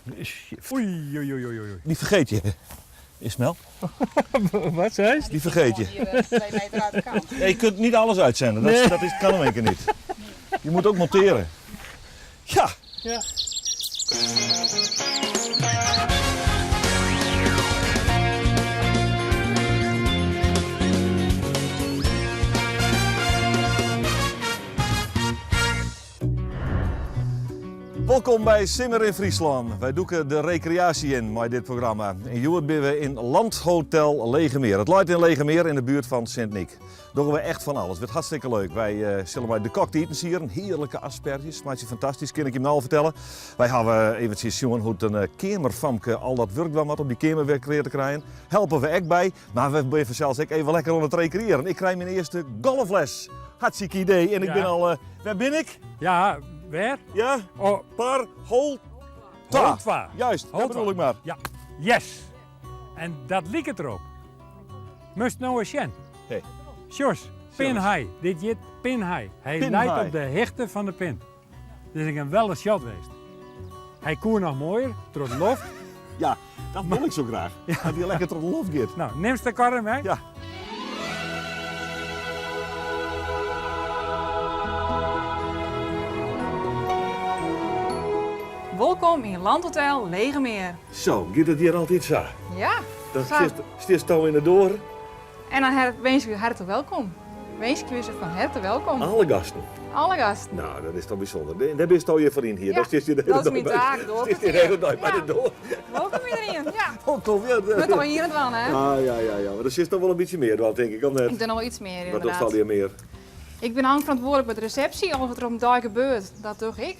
Oei, oei, oei, oei. Die fergeet je, Ismael. Wat seist? Die fergeet je. 2 meter uit de kant. Ja, je kunt niet alles uitzenden, dat, Nee. dat is, kan in één keer niet. Je moet ook monteren. Ja. Ja. Wolkom by Simmer yn Fryslân. Wy dûke de rekreaasje yn mei dit programma. En hjoed binne we yn Landhotel Legemeer. It leit yn Legemeer yn de buert fan Sint Nyk. Dogge we echt fan alles. Wurdt hartstikke leuk. Wy eh, sille mei de kok te iten sieren. Hearlike asperges. Meitsje fantastysk, kin ik jim no al fertelle. Wy hawwe eventsjes sjoen hoe't in eh, keamerfamke al dat wurk dwaan moat om dy keamer wer klear te krijen. Helpe we ek by. Mar we binne fansels ek even lekker oan it rekreëren. Ik krij myn earste golfles. Hartstikke idee. En ik Ja. bin al... eh, wêr bin ik? Ja, wêr? Ja? Oh, Par hol twa. Hol twa. Juist, dat Hol bedoel ik mar. Ja. Yes! En dat liket derop. Moatst no ris sjen. Hey. Sjors, pinhai. Dit hjit pinhai. Hy Pinhai. leit op de hichte fan de pin. Dus ik ha wel in shot west. Hy koe noch moaier, troch de loft. Ja, dat wol ik sa graach. Dat dy lekker troch de loft giet. No, nimst de karre mei? Ja. Wolkom yn Landhotel Legemeer. Zo, giet it hjir altyd sa? Ja, Dan sa. stiest do yn de doar, En dan winskje we herte welkom. Winskje we se fan herte welkom. alle gasten. Alle gasten. No, dat is toch bysûnder. Dêr bist do hjir foar ynhierd. Ja, Dan stiest hjir de hiele dat is dei myn by- taak, stiest hjir de hiele dei by de Ja. doar. Wolkom iedereen. Ja. Wolkom, ja. Moat al hjir dwaan, hè? Ah, ja, ja, ja. Mar der sit noch wol in bytsje mear dwaan, tink ik, of net? Ik doch noch wol iets mear, Wat dochst inderdaad. allegear mear? Ik bin einferantwurdlik by de resepsje. Alles wat der op in dei gebeurt, dat doch ik.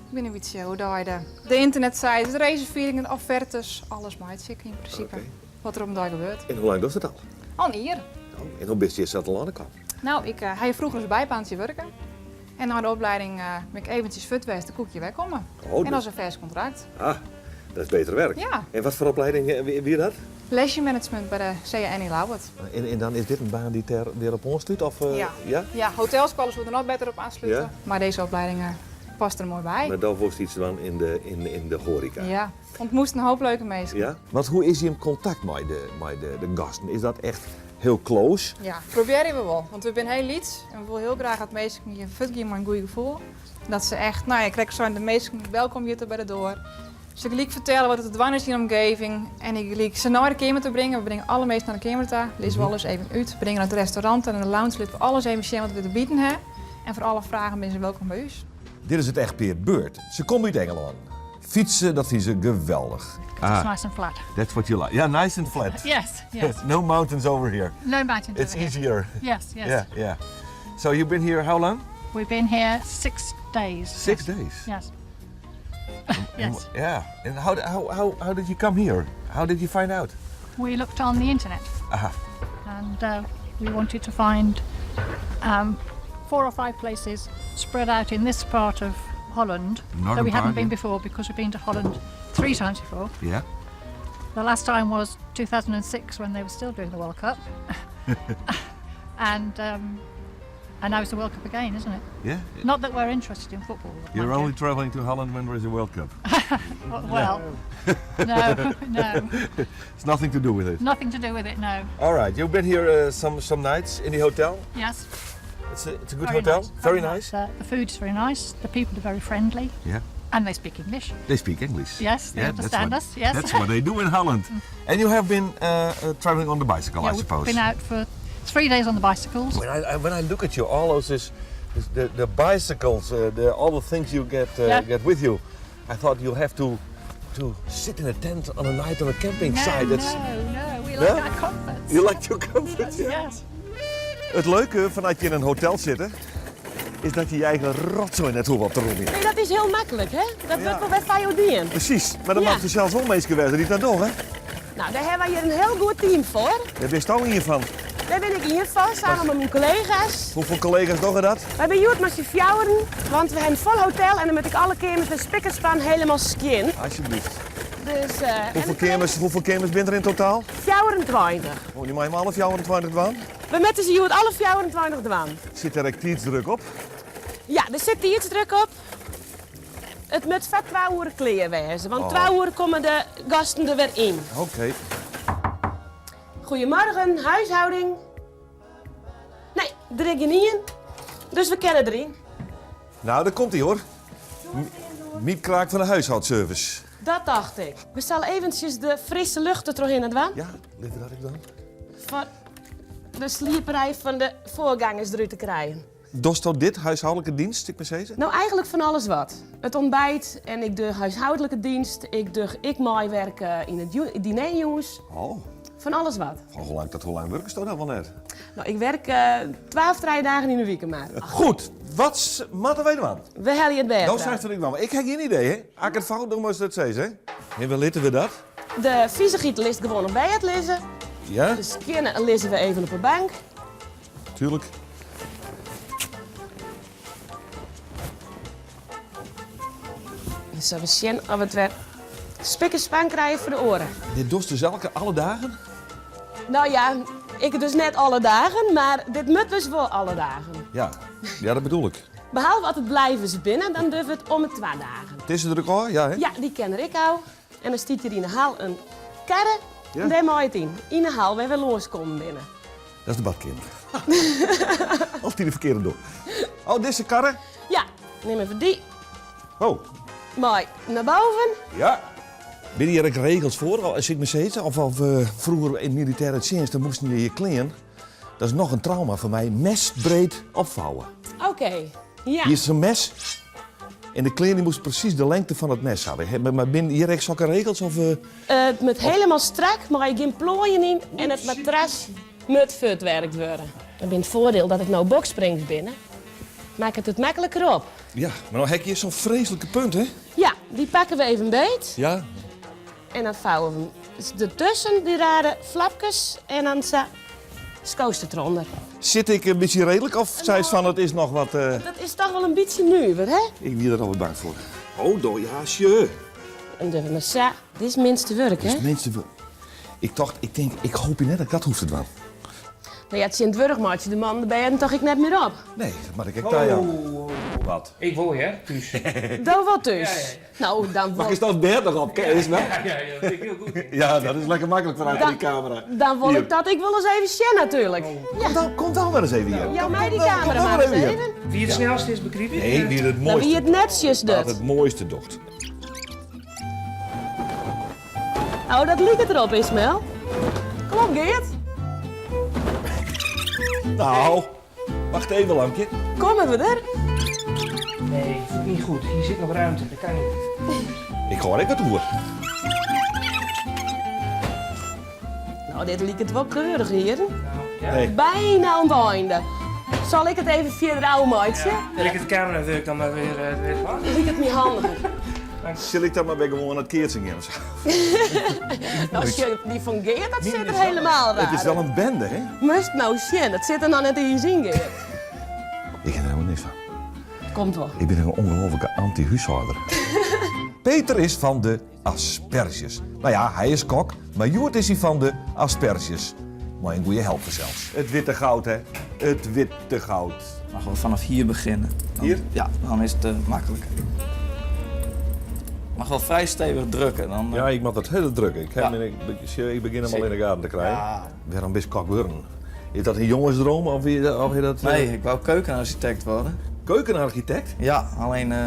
Ik bin in bytsje oerdei de, de internetsite, de reservearringen, de offertes, alles meitsje ik yn prinsipe. Oké. Wat der op in dei gebeurt. En hoe lang dochst dat al? Al in jier. Oh, en hoe bist hjir sa telâne kaam? No, ik uh, ha froeger as bybaantsje wurke. En nei de oplieding uh, bin ik eventsjes fuort west, dan koe ik hjir werkomme. Oh, En dat is in fêst kontrakt. Ah, dat is better werk. Ja. En wat foar oplieding eh, wie, wie dat? Leisure management by de CAN yn Ljouwert. En, en dan is dit in baan dy't dêr wer op oanslút? Of, eh, Ja. ja? Ja, hotelskoalle soe der noch better op oanslute. Ja. Mar dizze oplieding eh, past der moai by. Mar dan wolst iets dwaan yn de, yn, yn de hoareka. Ja, ûntmoetest in hoop leuke minsken. Ja? Want hoe is jim kontakt mei de, mei de, de gasten? Is dat echt hiel close? Ja, probearje we wol. Want we binne hiel lyts en we wolle hiel graach dat minsken hjir fuortgean mei in goed gefoel. Dat se echt, no ja, krekt sa de minsken welkom hjitte by de doar. Se gelyk fertelle wat der te dwaan is yn de omgeving. En ik gelyk se nei de keamer te bringen. We bringe alle minsken nei de keamer ta. Lizze we alles even út. Bringe nei it restaurant en de lounge litte we alles even sjen wat we te bieden hawwe. En foar alle fragen binne se wolkom by ús. Dit is it echtpear Bird. Se komme út Ingelân. Fytse, dat fine se geweldich. It's nice and flat. That's what you like. Yeah, nice and flat. Yes, yes. No mountains over here. No mountains It's over here. easier. Yes, yes. Yeah, yeah. So you've been here how long? We've been here 6 days. 6 yes. days. Yes. yes. Yeah. And how, how, how, how did you come here? How did you find out? We looked on the internet Aha. and we wanted to find four or five places spread out in this part of Holland Northern that we hadn't part, been yeah. before because we've been to Holland three times before. Yeah. The last time was 2006 when they were still doing the World Cup. and now it's the World Cup again, isn't it? Yeah. Not that we're interested in football. You're mind only you. traveling to Holland when there is a World Cup. Well, no, no, It's nothing to do with it. nothing to do with it. No. All right. You've been here some nights in the hotel. Yes. It's a good Very hotel. nice. Very nice. The food is very nice. The people are very friendly, Yeah. and they speak English. They speak English. Yes, they Yeah, that's understand what- us. Yes. That's what they do in Holland. And you have been traveling on the bicycle, yeah, I we've suppose. been out for 3 days on the bicycles. When I look at you, all those this, this, the bicycles, all the things you get with you, I thought you have to sit in a tent on a night on a camping No, site. That's, no, no. We like Yeah? our comforts. You like your comforts, yeah. Yes. Het leuke vanuit je in een hotel zitten, is dat je je eigen rotzooi net hoeft op te romjen. Nee, dat is hiel maklik, hè? Dat wurdt wol wer foar jo dien. Precies, mar dan Ja. moat der sels wol minsken wêze dy't dat dogge. No, dêr hawwe wy hjir in hiel goed team foar. Dêr bist al ien fan. Dêr bin ik ien fan, samen mei myn kollega's. Hoefolle kollega's dogge dat? Wy binne hjoed mei syn fjouweren, want we hawwe in fol hotel en dan moat ik alle keamers wer spik en span hielendal skjin. Alsjeblieft. Dus, en Hoefolle de keamers, hoefolle keamers binne der yn totaal? 24. Oh, dy meie alle 24 dwaan. We moatte se hjoed alle 24 dwaan. Sit der ek tiidsdruk op? Ja, der sit tiidsdruk op. It moat foar twa oere klear wêze, want twa oere komme de gasten der wer yn. Oké. Goedemorgen, huishouding. Nee, der is gjinien, dus we kinne deryn. Nou, daar komt hij hoor. Miep Kraak van de huishoudservice. Dat dacht ik. We sille eventsjes de frisse lucht der trochhinne dwaan. Ja, litte dat ik dan. Foar de slieperij fan de foargangers derút te krijen. Dochsto dit, huishoudelijke dienst, ik mar sizze? Nou, eigenlijk fan alles wat. It ontbijt en ik doch huishoudelijke dienst. Ik doch ek meiwerke yn it diner jûns. Oh. Fan alles wat. Fan hoe lang tot hoe lang wurkesto dan wol net? Nou, ik werk twa of trije dagen yn 'e wike mar. Goed, wat moatte wy dwaan? We helje it bêd No seist dat ik dwaan, mar ik ha gjin idee, hè? As ik it fout doch, moatst it sizze, hè? En wêr litte we dat? De fizichheid litst gewoan op bêd lizze. Ja? De skjinne lizze we even op 'e bank. Tuurlijk. Dan sille we sjen oft we it wer spik en span krije foar de oaren. Dit dochst dus elke alle dagen? Nou ja, ik dus net alle dagen, mar dit moat dus wol alle dagen. Ja, ja dat bedoel ik. Behalve as it blijvers binne, dan dogge we it om 'e twa dagen. It is der ek ôf, ja hè? Ja, dy kin der ek ôf. En dan stiet hjir yn 'e hal in karre. Ja. En dêr mei it yn. Yn 'e hal wêr we lânskommen binne. Dat is de badkeamer. Altyd de ferkearde doar. Oh, dizze karre? Ja, nim even dy. Oh. Mei nei boven. Ja. Binne hjir ek regels foar, as ik mar sizze? Of, of froeger yn militêre tsjinst, dan moasten je je klean, dat is noch in trauma foar my, mesbreed opfouwe. Oké, ja. Hjir is in mes en de klean dy moast presys de lengte fan it mes hawwe. Mar binne hjir ek sokke regels? Of, It moat helemaal strak, mei gjin plooien yn en it matras moat fuortwerkt wurde. Dat bin it foardiel dat it no boxsprings binne, makket it makliker op. Ja, mar no ha ik hjir sa'n freeslike punt, hè? Ja, dy pakke we even beet. Ja. En dan fouwe we 'm dertusken, dy rare flapkes, en dan sa skoost it derûnder. Sit ik in bytsje reedlik of seist fan it is noch wat... Dat is toch wol in bytsje nuver, hè? Ik wie der al wat bang foar. Oh, do, ja, sjoch. Dan dogge we mar sa. Dit is minste wurk, hè? Dit is minste wurk. Ik tocht, ik tink, ik hoopje net dat ik dat hoech te dwaan. No ja, tsjintwurdich meitsje de mannen de bêden toch ek net mear op? Nee, dat moat ik ek tajaan. Wat? Ik wol hear, thús. Do wol thús? No, dan wol... Mar kinst it bêd noch op, is net? Ja, ja, dat fyn ik hiel goed. Ja, dat is lekker maklik foar achter dy kamera. Dan wol ik dat ek wol ris even sjen natuerlik. Kom dan mar ris even hjir. Jou my dy kamera mar ris even. Wie it snelste is, begryp ik? Nee, wie it moaiste. No, wie it netsjes docht. Wa't it moaiste docht. Oh, dat liket derop, Ismael. Kom op, Geert. Nou, wacht even, Lampje. Komme we der? Nee, vind ik niet goed. Hier zit nog ruimte, dat kan niet. Ik hâld ek wat oer. Nou, dit liket wol keurich hjir. Ja. Nee. Bijna oan it einde. Zal ik it even fierder ôfmeitsje? Sil ik it kamerawurk dan mar wer eh, dwaan? Liket my handiger. Sil ik dan mar wer gewoan it keatsen gean ofsa? Nou, sjoch, dy fan Geert, dat sit der helemaal raar. It is wel in bende, hè? Moatst no sjen, dat sit der noch net iens yn, Geert. Ik ha der helemaal niks fan. Komt wol. Ik bin in ongelooflike anti-húshâlder. Peter is fan de asperzjes. Nou ja, hy is kok, mar hjoed is hy fan de asperzjes. Mei in goede help fansels. It witte goud, hè? It witte goud. Mogen we vanaf hier beginnen? Dan, Hier? Ja, dan is het uh, makkelijker. Mag wel vrij stevig drukken. Dan, Ja, ik moat it hiel drukke. Ik, Ja. ik, ik begjin him al yn de gaten te krijen. Ja. Wêrom bist kok wurden? Is dat in jongesdroom of, of is dat... Nee, ik wou keukenarchitect worden. Keukenarchitect? Ja, alleen uh,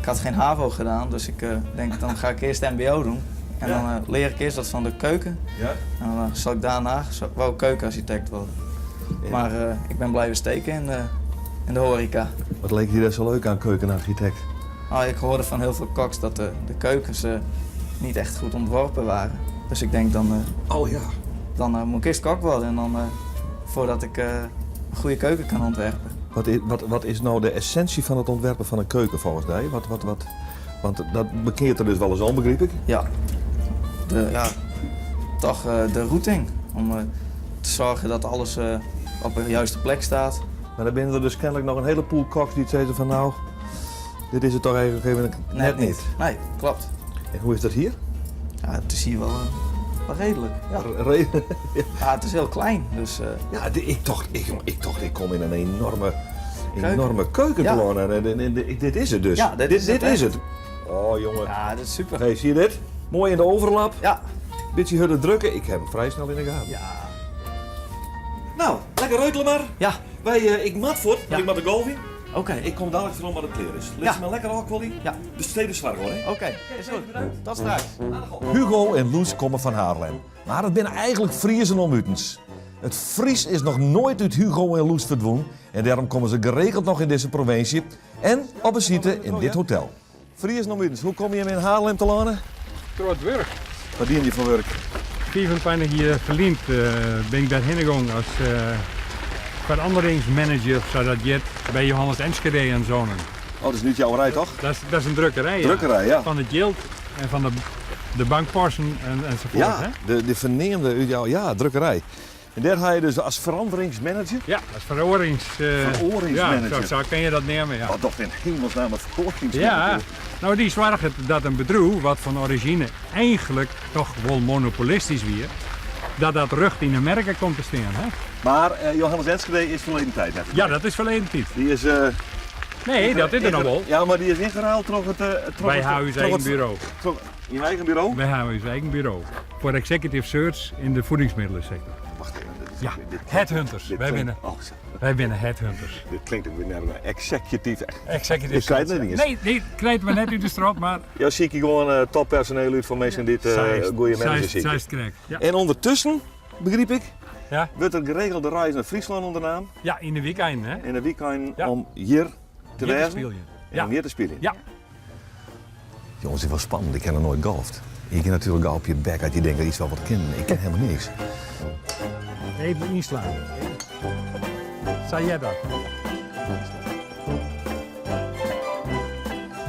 ik had geen HAVO gedaan, dus ik uh, denk dan ga ik eerst MBO doen. En dan uh, leer ik eerst wat van de keuken. Ja. En dan zal ik daarna wou keukenarchitect worden. Ja. Maar ik ben blijven steken in, in de horeca. Wat leek je daar zo leuk aan, keukenarchitect? Oh, ik hoorde van heel veel koks dat de, de keukens niet echt goed ontworpen waren. Dus ik denk dan, oh, ja. dan moet ik eerst kok worden en dan voordat ik een goede keuken kan ontwerpen. Wat is, wat, wat is nou de essentie van het ontwerpen van een keuken volgens jou? Wat, wat, wat, want dat bekeert er dus wel eens om, begrijp ik? Ja, de, ja toch de routing. Om te zorgen dat alles op de juiste plek staat. Maar dan binnen er dus kennelijk nog een heleboel koks die zeggen van nou, dit is het toch eigenlijk even net, net niet. Nee, klopt. En hoe is dat hier? Ja, het is hier wel, wel redelijk. Ja, redelijk. ja, het is heel klein. Dus, Ja, ik dacht, ik, ik dacht, ik kom in een enorme, enorme keuken, keuken ja. En, en, en, dit is het dus. Ja, dit, dit is dit het. Is het. Oh jongen. Ja, dat is super. Hey, zie je dit? Mooi in de overlap. Ja. Beetje hurder drukken. Ik heb hem vrij snel in de gaten. Ja. Nou, lekker reutelen maar. Ja. Wij, ik mat voort, want Ja. ik mat de golf in. Oké. Ik kom dadelijk vooral maar het kleren is. Laat Ja. ze maar lekker al, Quali. Ja. Besteed de zwaar hoor, hè? Oké, is goed. Tot straks. Hugo en Loes komen van Haarlem. Maar het zijn eigenlijk Friesen om Utens. Het Fries is nog nooit uit Hugo en Loes verdwoen. En daarom komen ze geregeld nog in deze provincie. En op visite in dit hotel. Friesen om Utens, hoe kom je hem in Haarlem te landen? Door het werk. Wat dien je voor werk? 25 jaar verliend ben ik daarheen gegaan als veranderingsmanager, zoals dat jet, bij Johannes Enschede en Zonen. Oh, dat is niet jouw rij, toch? Dat is een drukkerij. ja. Drukkerij, ja. Van het jild en van de bankpassen enzovoort. Ja, Hè? de verneemde uit jou, ja, drukkerij. En daar ga je dus als veranderingsmanager. Ja, als verorings, Veroringsmanager. Ja, zo kan je dat nemen, ja. Wat toch in hemelsnaam een veroringsmanager? Ja, nou die zorgt dat een bedrijf, wat van origine eigenlijk toch wel monopolistisch weer, dat dat rucht in de merken komt te staan. Hè? Maar Johannes Enschede is verleden tijd. Hè? Ja, dat is verleden tijd. Die is, Nee, dat is er nog wel. Ja, maar die is ingeruild troch het, troch Wij het- houden ons troch eigen het- bureau. troch- in je eigen bureau? Wij houden ons eigen bureau. Voor executive search in de voedingsmiddelensector. Wacht even. Dit, Ja, dit, headhunters. dit Wij klinkt- Oh, zo. binnen headhunters. Dit klinkt ook weer naar een executive. Executive Ik krijg het search. niet eens. Nee, nee, krijgt me net uit de strot, maar... Ja, zie ik hier gewoon toppersoneel uit van mensen die dit goede managers zien. Zij is het krek. Ja. En ondertussen, begreep ik, Ja. wordt er geregelde reis naar Friesland ondernaam. Ja, in de weekend, hè? In de weekend Ja. om hier te Hier te wezen spelen. en Ja. om hier te spelen. Ja. Jongens, het was spannend. Ik heb nog nooit golfd. Je kan natuurlijk al op je bek uit je denkt dat iets wel wat kennen. Ik ken helemaal niks. Even inslaan. Zei jij dat?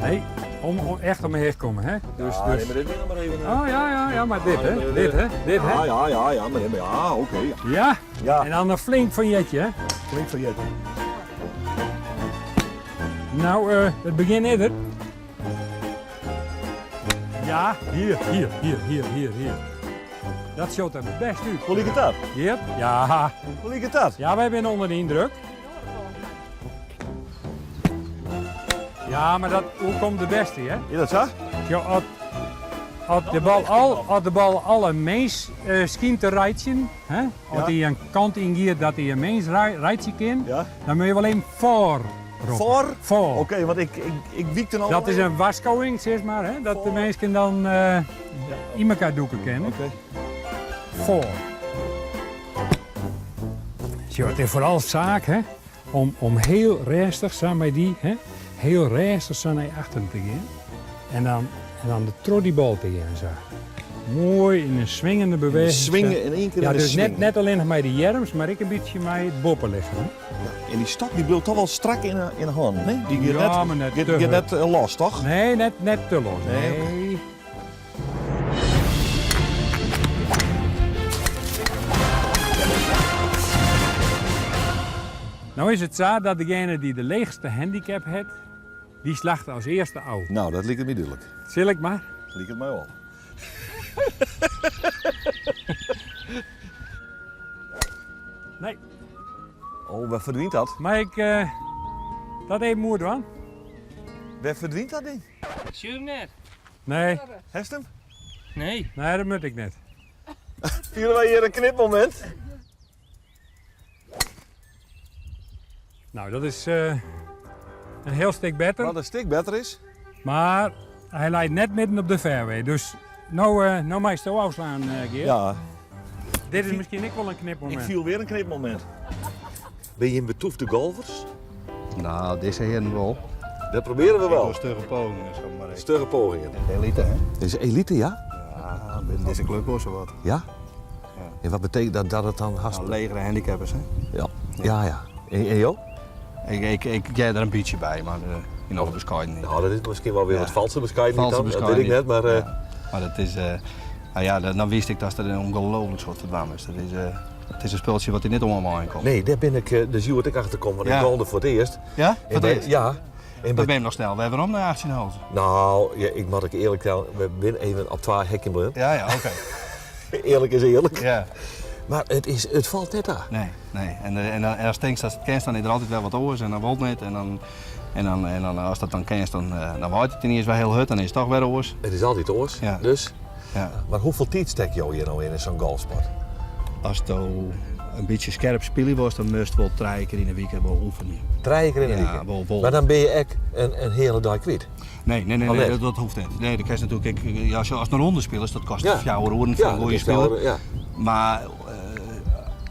Nee, om echt om me heen komen, hè? Dus, Ja, dus. nee, maar dit maar even. Oh ja, ja, ja, maar dit, Ja, nee, hè? maar Dit, hè? Dit, hè? Ja, ja, ja, ja, maar, ja, oké. Ja? Ja. En dan een flink vanjetje, hè? Flink van jetje. Nou, het begin is er. Ja, hier, hier, hier, hier, hier, hier. Dat ziet er best uit. Hoe liep het dat? Yep. Ja. Hoe liep het dat? Ja, wij zijn onder de indruk. Ja, maar dat, hoe komt de beste, hè? Is dat zo? Ja, als de bal al, als de bal al een mens schijnt te rijden, hè? Als Ja. hij een kant ingiert dat hij een mens rijtje kan, Ja. dan moet je wel even voor roepen. Voor? Voor. Oké, want ik wiekte al. Dat is een waarschuwing, zeg maar, hè? Dat de Voor. mensen dan in elkaar doeken kennen. Oké. Voor. Zo, het is vooral zaak, hè, om heel rustig samen met die, hè, heel rustig zo naar je achteren te gaan. En dan de trolley te gaan. Zo. Mooi in een swingende beweging. Swingen in één keer Ja, in de dus swing. net alleen nog met de jerms, maar ik een beetje met het boppen liggen. Hè. Ja, en die stok die bleef toch wel strak in de hand, nee? Die gaat Ja, net, maar net gaat, te gaat hard. net los, toch? Nee, net te los. Nee, Nee. oké. Nou is het zo dat degene die de leegste handicap heeft, die slacht als eerste af. Nou, dat lijkt het me duidelijk. Zal ik maar? Lijkt het mij wel. Nee. Oh, waar verdient dat? Maar ik, dat even moe hoor. Waar verdient dat ding? Zie je hem net? Nee. Heeft hem? Nee. Nee, dat moet ik net. Vieren wij hier een knipmoment? Nou, dat is een heel stuk beter. Wat een stuk beter is. Maar hij leidt net midden op de fairway. Dus nou mag je zo afslaan, Geert. Ja. Dit is misschien ook wel een knipmoment. Ik viel weer een knipmoment. Ben je een betoefde golfers? Nou, deze heren wel. Dat proberen we wel. Ik doe stugge pogingen, zeg maar. Stugge pogingen. Elite, hè? Dit is elite, ja? Ja, binnen deze club was zo wat. Ja? Ja. En wat betekent dat, dat het dan haast? Nou, legere handicappers, hè? Ja. Ja, ja. En joh? Ik jij er een beetje bij, maar in alle bescheidenheid. Nou, dat is misschien wel weer Ja. wat valse bescheidenheid Valse dan. Dat weet ik net, maar, Ja. Maar dat is, nou ja, dan wist ik dat er een ongelooflijk soort verdwaan is. Dat is, het is een spultje wat hij niet om me heen komt. Nee, daar ben ik, de ziel wat ik achter kom, want ik Ja. golfde voor het eerst. Ja? En Voor het bij- eerst? Ja. En Dan bij ben je hem nog snel. We hebben hem naar 18 halve. Nou, ja, ik moet ik eerlijk zijn, we zijn even op 2 hekken blijven. Ja, ja, oké. Eerlijk is eerlijk. Ja. Maar het valt net aan. Nee, nee. En als het dat het kerst, dan is er altijd wel wat oors en dan wordt het niet. En dan En dan, en dan, as dat dan kinst, dan, dan waait it yniens wer hiel hurd, dan is it toch wer oars. It is altyd oars, Ja. dus. Ja. Mar hoefolle tiid stekke jo hjir no yn, yn sa'n golfsport? Asto in bytsje skerp spylje wolst, dan moatst wol trije kear yn 'e wike wol oefenje. Trije kear yn 'e Ja, wike? wol, wol. Mar dan binne je ek in hiele dei kwyt? Nee, nee, nee, Of nee, net? dat hoecht net. Nee, dat kinst natuerlik ek, ja, as ast in ronde spilest, dat kostet Ja. 4 oeren foar Ja, in dat goede is 4 spiler. ja. Mar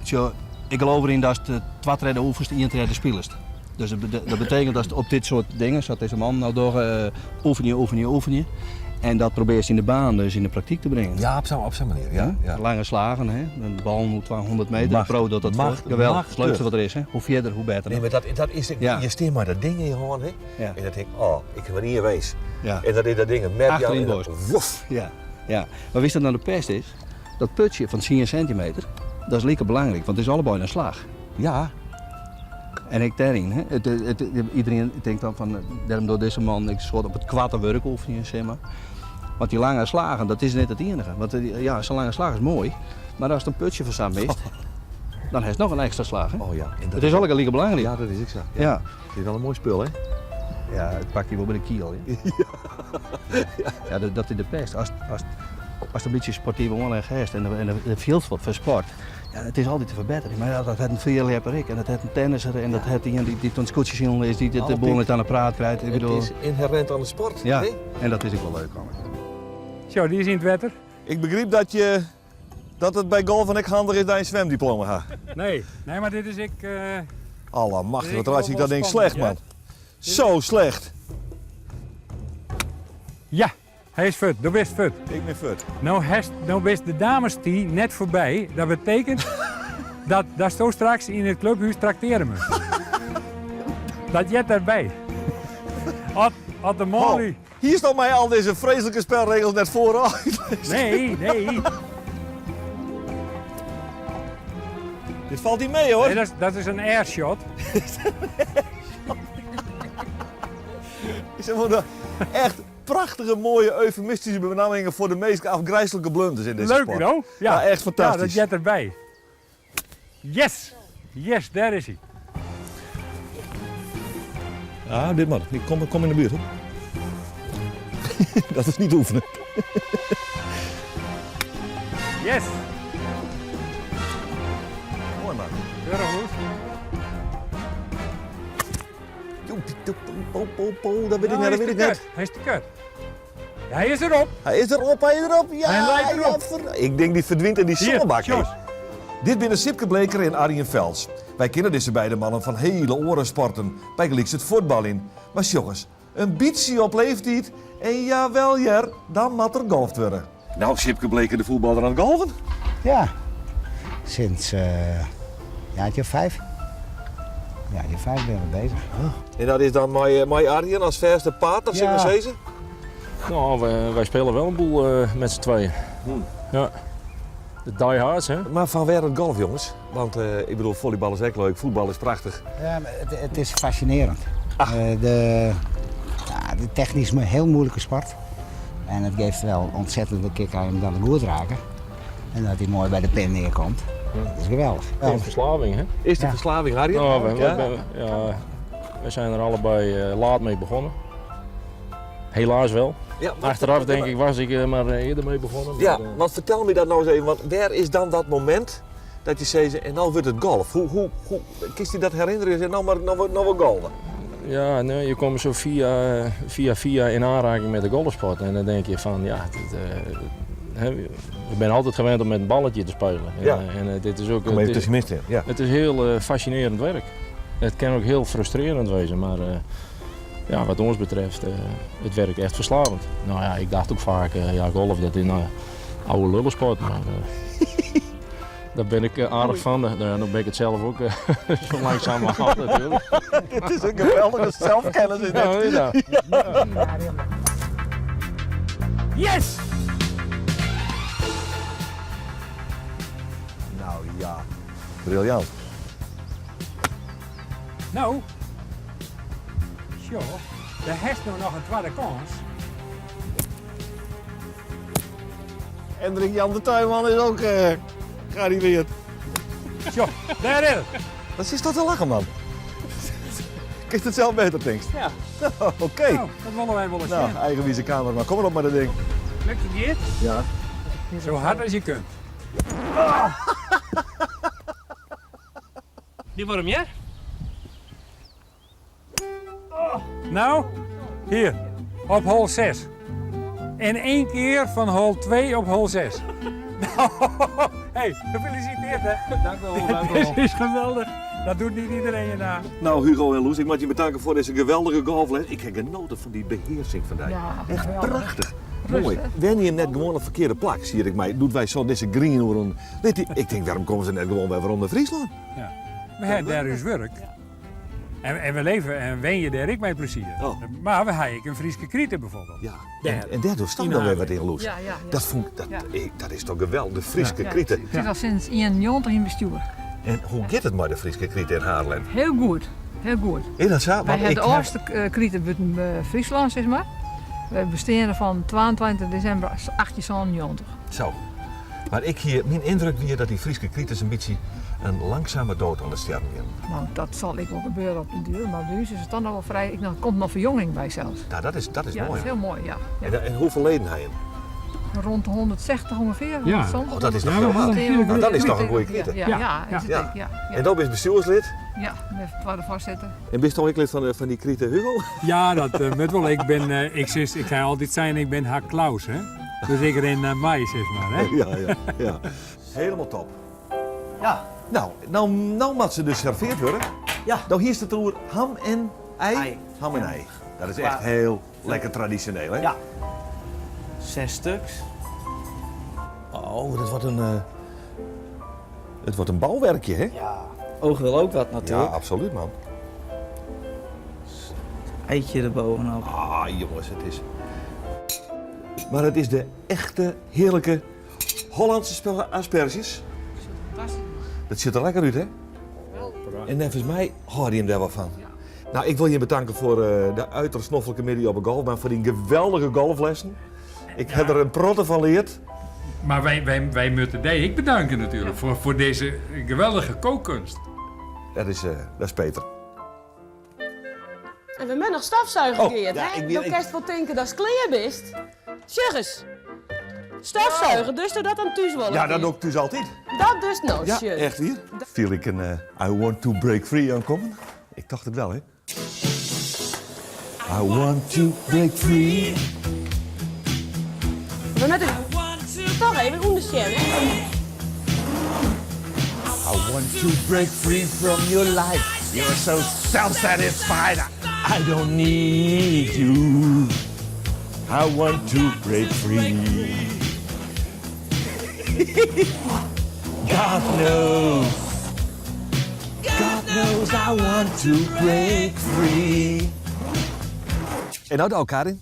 sjoch, ik geloof deryn datst twa tredde oefenest, ien tredde spilest. Dus dat betekent dat op dit soart dingen, sa't dizze mannen no dogge, oefenje, oefenje, oefenje. En dat probearrest yn de baan dus yn de praktyk te bringen. Ja, op sa'n manier. Ja. Lange slagen, hè? De ballen oer 200 meter, Mag, de pro docht dat mag, foar. Geweldig, mag het leukste wat der is. Hè? Hoe fierder, hoe better. Nee, mar dat is, Ja. je stean mei dat ding yn je hân, hè? Ja. En dan tink ik, oh, ik ha mar ien winsk. Ja. En dat is dat ding, een map Achter in en de dan borst. woef. Ja, ja. Mar witst wat no de pest is? Dat putsje fan 10 centimeter, dat is like belangryk, want it is allebeide in slach. Ja. En ek dêryn, hè? Iderien tinkt dan fan, dêrom docht dizze man ek soart op it koarte wurk oefenje, sis mar. Want dy lange slagen, dat is net it iennige. Want ja, sa'n lange slach is moai, mar ast in putsje fan sa mist, dan hast noch in ekstra slach. Hè? Oh ja. En dat It is allegear like belangryk. Ja, dat is ek sa. Ja. Ja. Het is wel in moai spul, hè? Ja, it pakt dy wol by de kiel. Ja, ja dat is de pest. Ast in bytsje sportive oanlis hast en der fielst wat foar sport, ja, it is altyd te ferbetterjen. Mar ja, dat hat in fierljepper ek en dat hat in tennisser en dat hat ien dy't oan it skûtsjesilen is, dy't de Altyd. boel net oan de praat krijt. Ik Het bedoel, is inherent oan de sport, ja, hè? en dat is ek wol leuk. Zo, dy is yn it wetter. Ik begryp dat it by golfen ek handich is dat je in swimdiploma ha. Nee, nee, mar dit is ek. Allemachtig, Dit wat is raak ik wel dat ding spannend, slecht, man. Zo slecht. Ja, hy is fuort. Do bist fuort. Ik bin fuort. No, hast, no bist de damestee net foarby. Dat betekent datsto straks yn it klubhûs traktearje moatst. Dat heart derby. As de manlju... Oh, hjir stiet my al dizze freeslike spelregels net foarôf. Nee, nee. Dit falt net mei, hoor. Nee, dat is in airshot. Ik zeg maar, echt prachtige, mooie, eufemistische benammingen foar de meast ôfgryslike blunders yn dizze Leuk, sport. no? Ja, echt fantastysk. Ja, dat heart derby. Yes! Yes, dêr is hy. Ah, dit mar. Ik kom yn de buert, hoor. Dat is net oefenen. Yes! Moai, man. Heel goed. Dat wit ik net, dat wit ik net. Hy is te kort. Hy is derop. Hy is derop, hy is derop. Ja, Hy leit derop. ja, ik tink dy ferdwynt yn dy Hjir, sânbak. Jos. Dit binne Sipke Bleker en Arjen Vels. Wy kenne dizze beide mannen fan hiele oare sporten, bygelyks it fuotbaljen. Mar jonges, in bytsje op leeftiid en jawel hear, dan moat der golft wurde. No, Sipke Bleker, de fuotballer oan it golfen? Ja, sinds jaartje of 5. Ja, die 5 ben ik bezig. En dat is dan mei Arjen as fêste partner, Ja. sil ik mar sizze? No, wy spylje wol in boel mei syn tweeën. Ja. De diehards, hè? Mar fan wêr it golf, jonges? Want ik bedoel, follybal is ek leuk, fuotbal is prachtich. Ja, mar it is fascinearjend. Ja, de technysk in hiel muoilike sport. En it jout wol ontzettende kick om dan goed raken. En dat hy moai by de pin nearkomt. Dat is geweldich. Het is een verslaving, hè? Is de Ja. verslaving, Arjen? Nou, Ja? ja, we zijn er allebei laat mee begonnen. Helaas wel. Ja, maar- Achteraf denk ik was ik maar eerder mee begonnen. Ja, maar, want fertel my dat no ris even, want wêr is dan dat momint dat je sizze, en no wurdt it golf? Hoe, kinst dy dat herinnerje? No mar, no wol golfe. Ja, nee, je komt zo via via in aanraking met de golfsport. En dan denk je van, ja, dit, hè, we zijn altijd gewend om met een balletje te spelen. En, Ja. en dit is ook, Kom even het is, tussen mist in. Ja. het is heel fascinerend werk. Het kan ook heel frustrerend wezen, maar ja, wat ons betreft, het werkt echt verslavend. Nou ja, ik dacht ook vaak, ja, golf, dat is een oude lullensport, maar daar ben ik aardig van. Nou ja, dan ben ik het zelf ook zo langzamerhand natuurlijk. Dit is in geweldige selskennis is dit. Ja, ja. Yes! Nou ja, briljant. No. Sjoch, dêr hast no noch in twadde kâns. Hendrik Jan de Tuinman is ook gearriveerd. Sjoch, dêr is it. Wat is dat te lachen, man? Kinst it sels better, tinkst? Ja. Oké. Nou, dat wolle wy wol ris Nou, sjen. eigenwize kameraman. Kom mar op mei dat ding. Lukt het, Geert? Ja. Zo hard als je kunt. Die wordt hem, ja? Nou, hier, op hol 6. In één keer van hol 2 op hol 6. Nou, hey, gefeliciteerd hè. Dank u wel, dank u wel. Dit is geweldig. Dat doet niet iedereen je na. Nou, Hugo en Loes, ik moet je bedanken voor deze geweldige golfles. Ik heb genoten van die beheersing vandaag. Ja, Echt geweldig. prachtig. Rust, Mooi. hè? Wen je hem net gewoon op verkeerde plak, zie ik mij. Doet wij zo deze green oor een. Weet je, ik denk, waarom komen ze net gewoon bij waarom naar Friesland? Ja. We hebben daar dus werk. En we leven en wen je daar ik mijn plezier. Oh. Maar we hebben een Frieske krieten bijvoorbeeld. Ja. Daar. En, en daardoor staan dan weer wat in Loes. Ja, ja, ja. Dat, vond ik, dat, Ja. ik, dat is toch geweldig, de Frieske Ja, krieten. Het is al sinds 91 in bestuur. En hoe gaat het met de Frieske krieten in Haarlem? Heel goed, heel goed. Is dat zo? Wij Want hebben ik de heb- eerste krieten buiten Friesland, zeg maar. We bestaan van 22 december 1890. Zo. Maar ik hier, mijn indruk weer dat die Frieske krieten een beetje een langzame dood aan de sterren gaan. Nou, dat zal ik wel gebeuren op de duur, maar bij ons is het dan nog wel vrij. Ik, dan komt nog verjonging bij zelfs. Nou, dat is ja, mooi. dat is heel mooi, ja. ja. En hoeveel leden hij in? Rond de 160 ongeveer. Ja. 170. Oh, dat is nog Ja, we heel hadden wat. een hele Nou, dat is toch een goede Ja, krieten. ja, ja, Ja. is het Ja. ook, ja, ja. En dan ben je bestuurslid. Ja, met de voorzitter. En ben je toch ook lid van die krieten, Hugo? Ja, dat moet wel. Ik ben, ik, zis, ik ga altijd zijn, ik ben haar Klaus, hè. Dus ik ren naar mij, zeg maar, hè. Ja, ja, ja. Helemaal top. Ja. Nou, nou, nou moet ze dus serveerd worden. Ja. Nou, hier staat het ham en ei. Ei. Ham en ei. Dat is echt Maar- heel lekker traditioneel, hè? Ja. Zes stuks. Oh, dat wordt een... het wordt een bouwwerkje, hè? Ja. Oog wil ook wat Ja, natuurlijk. absoluut, man. Eitje erbovenop. Ah, jongens, het is... Maar het is de echte, heerlijke Hollandse asperges. Dat ziet er lekker uit, hè? En volgens mij hoor je hem daar wel van. Nou, ik wil je bedanken voor de uiterst snoffelijke middag op de golf, maar voor die geweldige golflessen. Ik heb er een protte van geleerd. Maar wij moeten die ik bedanken natuurlijk voor deze geweldige kookkunst. Dat is Peter. En we hebben nog stofzuigen, Oh, Geert, ja, hè? ik wil- Dan ik- kerst wel denken dat het kleer bist. Zeg eens. Stofzuigen, dus doe dat dan thuis wel. Ja, dat doe ik thuis altijd. Dat dus nou, Ja, shit. echt hier. Viel ik een I want to break free aankomen? Ik dacht het wel, hè? I want to break free. We moeten toch even onderschermen, hè? I want to break free from your life. You're so self-satisfied. I don't need you. I want to break free. God knows. God knows I want to break free. En nou de Karin.